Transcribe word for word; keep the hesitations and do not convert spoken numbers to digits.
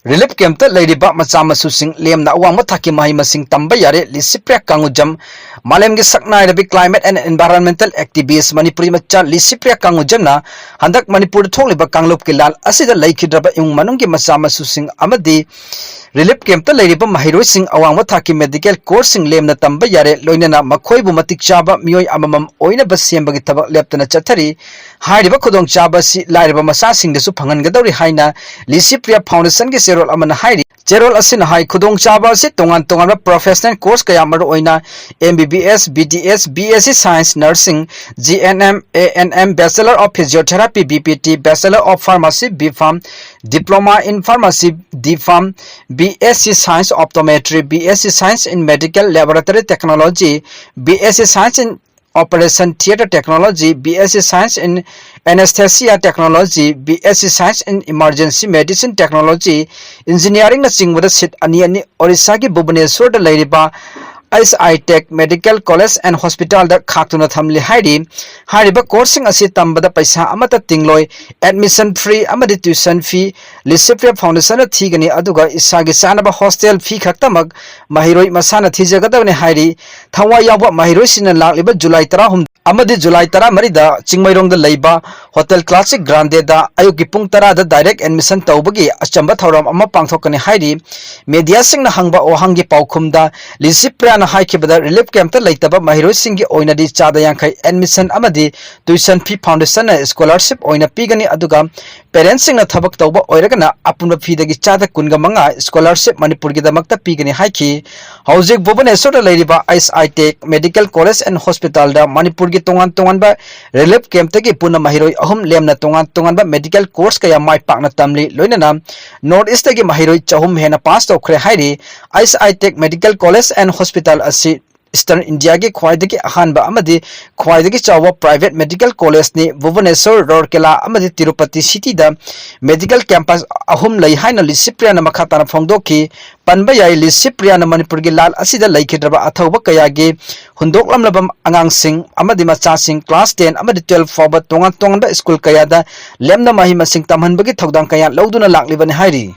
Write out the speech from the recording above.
Relief campꯇ ꯂꯩꯔꯤꯕ ꯃꯆꯥ ꯃꯁꯨꯁꯤꯡ ꯂꯦꯝꯅ ꯑꯋꯥꯡꯕ ꯊꯥꯛꯀꯤ ꯃꯍꯩ ꯃꯁꯤꯡ ꯇꯝꯕ ꯌꯥꯔꯦ꯫ ꯂꯤꯁꯤꯄ꯭ꯔꯤꯌꯥ ꯀꯥꯡꯉꯨꯖꯝ, ꯃꯥꯂꯦꯝꯒꯤ ꯁꯛꯅꯥꯏꯔꯕꯤ climate and environmental activist, Manipuri ꯃꯆꯥ ꯂꯤꯁꯤꯄ꯭ꯔꯤꯌꯥ ꯀꯥꯡꯉꯨꯖꯝꯅ ꯍꯟꯗꯛ ꯃꯅꯤꯄꯨꯔꯗ ꯊꯣꯛꯂꯤꯕ ꯀꯥꯡꯂꯨꯞꯀꯤ ꯂꯥꯟ ꯑꯁꯤꯗ ꯂꯩꯈꯤꯗ꯭ꯔꯕ ꯏꯃꯨꯡ ꯃꯅꯨꯡꯒꯤ ꯃꯆꯥ ꯃꯁꯨꯁꯤꯡ ꯑꯃꯗꯤ relief campꯇ ꯂꯩꯔꯤꯕ ꯃꯍꯩꯔꯣꯏꯁꯤꯡ ꯑꯋꯥꯡꯕ ꯊꯥꯛꯀꯤ medical courseꯁꯤꯡ ꯂꯦꯝꯅ ꯇꯝꯕ ꯌꯥꯔꯦ, ꯂꯣꯏꯅꯅ ꯃꯈꯣꯏꯕꯨ ꯃꯇꯤꯛ ꯆꯥꯕ ꯃꯤꯑꯣꯏ ꯑꯃꯃꯝ ꯑꯣꯏꯅꯕ ꯁꯦꯝꯕꯒꯤ ꯊꯕꯛ ꯂꯦꯞꯇꯅ ꯆꯠꯊꯔꯤ꯫ ꯍꯥꯏꯔꯤꯕ ꯈꯨꯗꯣꯡꯆꯥꯕ ꯑꯁꯤ ꯂꯥꯏꯔꯕ ꯃꯆꯥꯁꯤꯡꯗꯁꯨ ꯐꯪꯍꯟꯒꯗꯧꯔꯤ ꯍꯥꯏꯅ ꯂꯤꯁꯤꯄ꯭ꯔꯤꯌꯥ ꯐꯥꯎꯟꯗꯦꯁꯟꯒꯤ ꯆꯦꯔꯣꯜ ꯑꯃꯅ ꯍꯥꯏꯔꯤ꯫ ꯆꯦꯔꯣꯜ ꯑꯁꯤꯅ ꯍꯥꯏ, ꯈꯨꯗꯣꯡꯆꯥꯕ ꯑꯁꯤ ꯇꯣꯉꯥꯟ ꯇꯣꯉꯥꯟꯕ professional course ꯀꯌꯥ, ꯃꯔꯨꯑꯣꯏꯅ M B B S, B D S, B S C Science, Nursing, G N M, A N M, Bachelor of Physiotherapy, B P T, Bachelor of Pharmacy, B Pharm, Diploma in Pharmacy, D Pharm, B S C Science Optometry, B S C Science in Medical Laboratory Technology, B S C Science in Operation Theatre Technology, B S C Science in Anesthesia Technology, B S C Science in Emergency Medicine Technology, Engineeringꯅꯆꯤꯡꯕꯗ seat ꯑꯅꯤ ꯑꯅꯤ ꯑꯣꯔꯤꯁꯥꯒꯤ ꯚꯨꯕꯅꯦꯁꯣꯔꯗ ꯂꯩꯔꯤꯕ H I Tech Medical College and Hospitalꯗ ꯈꯥꯛꯇꯨꯅ ꯊꯝꯂꯤ ꯍꯥꯏꯔꯤ꯫ ꯍꯥꯏꯔꯤꯕ courseꯁꯤꯡ ꯑꯁꯤ ꯇꯝꯕꯗ ꯄꯩꯁꯥ ꯑꯃꯠꯇ ꯇꯤꯡꯂꯣꯏ, admission free ꯑꯃꯗꯤ tuition fee ꯂꯤꯁꯤꯄ꯭ꯔꯤꯌꯥ ꯐꯥꯎꯟꯗꯦꯁꯟꯅ ꯊꯤꯒꯅꯤ, ꯑꯗꯨꯒ ꯏꯁꯥꯒꯤ ꯆꯥꯅꯕ hostel fee ꯈꯛꯇꯃꯛ ꯃꯍꯩꯔꯣꯏ ꯃꯁꯥꯅ ꯊꯤꯖꯒꯗꯕꯅꯤ ꯍꯥꯏꯔꯤ꯫ ꯊꯋꯥꯏ ꯌꯥꯎꯕ ꯃꯍꯩꯔꯣꯏꯁꯤꯡꯅ ꯂꯥꯛꯂꯤꯕ ꯖꯨꯂꯥꯏ ꯇꯔꯥꯍꯨꯝꯗꯣꯏ ꯑꯃꯗꯤ ꯖꯨꯂꯥꯏ ꯇꯔꯥꯃꯔꯤꯗ ꯆꯤꯡꯃꯩꯔꯣꯡꯗ ꯂꯩꯕ Hotel Classic Grandeꯗ ꯑꯌꯨꯛꯀꯤ ꯄꯨꯡ ꯇꯔꯥꯗ direct admission ꯇꯧꯕꯒꯤ ꯑꯆꯝꯕ ꯊꯧꯔꯝ ꯑꯃ ꯄꯥꯡꯊꯣꯛꯀꯅꯤ ꯍꯥꯏꯔꯤ꯫ Mediaꯁꯤꯡꯅ ꯍꯪꯕ ꯋꯥꯍꯪꯒꯤ ꯄꯥꯎꯈꯨꯝꯗ ꯂꯤꯁꯤꯄ꯭ꯔꯤꯌꯥꯅ ꯍꯥꯏꯈꯤꯕꯗ, relief campꯇ ꯂꯩꯇꯕ ꯃꯍꯩꯔꯣꯏꯁꯤꯡꯒꯤ ꯑꯣꯏꯅꯗꯤ ꯆꯥꯗ ꯌꯥꯡꯈꯩ admission ꯑꯃꯗꯤ tuition fee foundationꯅ scholarship ꯑꯣꯏꯅ ꯄꯤꯒꯅꯤ, ꯑꯗꯨꯒ parentsꯁꯤꯡꯅ ꯊꯕꯛ ꯇꯧꯕ ꯑꯣꯏꯔꯒꯅ ꯑꯄꯨꯟꯕ feeꯗꯒꯤ ꯆꯥꯗ ꯀꯨꯟꯒ ꯃꯉꯥ scholarship ꯃꯅꯤꯄꯨꯔꯒꯤꯗꯃꯛꯇ ꯄꯤꯒꯅꯤ ꯍꯥꯏꯈꯤ꯫ ꯍꯧꯖꯤꯛ ꯚꯨꯕꯅꯦꯁꯣꯔꯗ ꯂꯩꯔꯤꯕ H I Tech Medical College and Hospitalꯗ ꯃꯅꯤꯄꯨꯔꯒꯤ ꯇꯣꯉꯥꯟ ꯇꯣꯉꯥꯟꯕ relief campꯇꯒꯤ ꯄꯨꯟꯅ ꯃꯍꯩꯔꯣꯏ ꯑꯍꯨꯝ ꯂꯦꯝꯅ ꯇꯣꯉꯥꯟ ꯇꯣꯉꯥꯟꯕ medical course ꯀꯌꯥ ꯃꯥꯏ ꯄꯥꯛꯅ ꯇꯝꯂꯤ, ꯂꯣꯏꯅꯅ North Eastꯇꯒꯤ ꯃꯍꯩꯔꯣꯏ ꯆꯍꯨꯝ ꯍꯦꯟꯅ pass ꯇꯧꯈ꯭ꯔꯦ ꯍꯥꯏꯔꯤ꯫ H I Tech Medical College and Hospital ꯑꯁꯤ Eastern Indiaꯒꯤ ꯈ꯭ꯋꯥꯏꯗꯒꯤ ꯑꯍꯥꯟꯕ ꯑꯃꯗꯤ ꯈ꯭ꯋꯥꯏꯗꯒꯤ ꯆꯥꯎꯕ private medical collegeꯅꯤ꯫ ꯚꯨꯕꯅꯦꯁꯣꯔ, ꯔꯧꯔꯀꯦꯂꯥ ꯑꯃꯗꯤ ꯇꯤꯔꯨꯄꯇꯤ cityꯗ medical campus ꯑꯍꯨꯝ ꯂꯩ ꯍꯥꯏꯅ ꯂꯤꯁꯤꯄ꯭ꯔꯤꯌꯥꯅ ꯃꯈꯥ ꯇꯥꯅ ꯐꯣꯡꯗꯣꯛꯈꯤ꯫ ꯄꯟꯕ ꯌꯥꯏ, ꯂꯤꯁꯤꯄ꯭ꯔꯤꯌꯥꯅ ꯃꯅꯤꯄꯨꯔꯒꯤ ꯂꯥꯟ ꯑꯁꯤꯗ ꯂꯩꯈꯤꯗ꯭ꯔꯕ ꯑꯊꯧꯕ ꯀꯌꯥꯒꯤ ꯍꯨꯟꯗꯣꯛꯂꯝꯂꯕ ꯑꯉꯥꯡꯁꯤꯡ ꯑꯃꯗꯤ ꯃꯆꯥꯁꯤꯡ class ten ꯑꯃꯗꯤ twelve ꯐꯥꯎꯕ ꯇꯣꯉꯥꯟ ꯇꯣꯉꯥꯟꯕ school ꯀꯌꯥꯗ ꯂꯦꯝꯅ ꯃꯍꯩ ꯃꯁꯤꯡ ꯇꯝꯍꯟꯕꯒꯤ ꯊꯧꯗꯥꯡ ꯀꯌꯥ ꯂꯧꯗꯨꯅ ꯂꯥꯛꯂꯤꯕꯅꯤ ꯍꯥꯏꯔꯤ꯫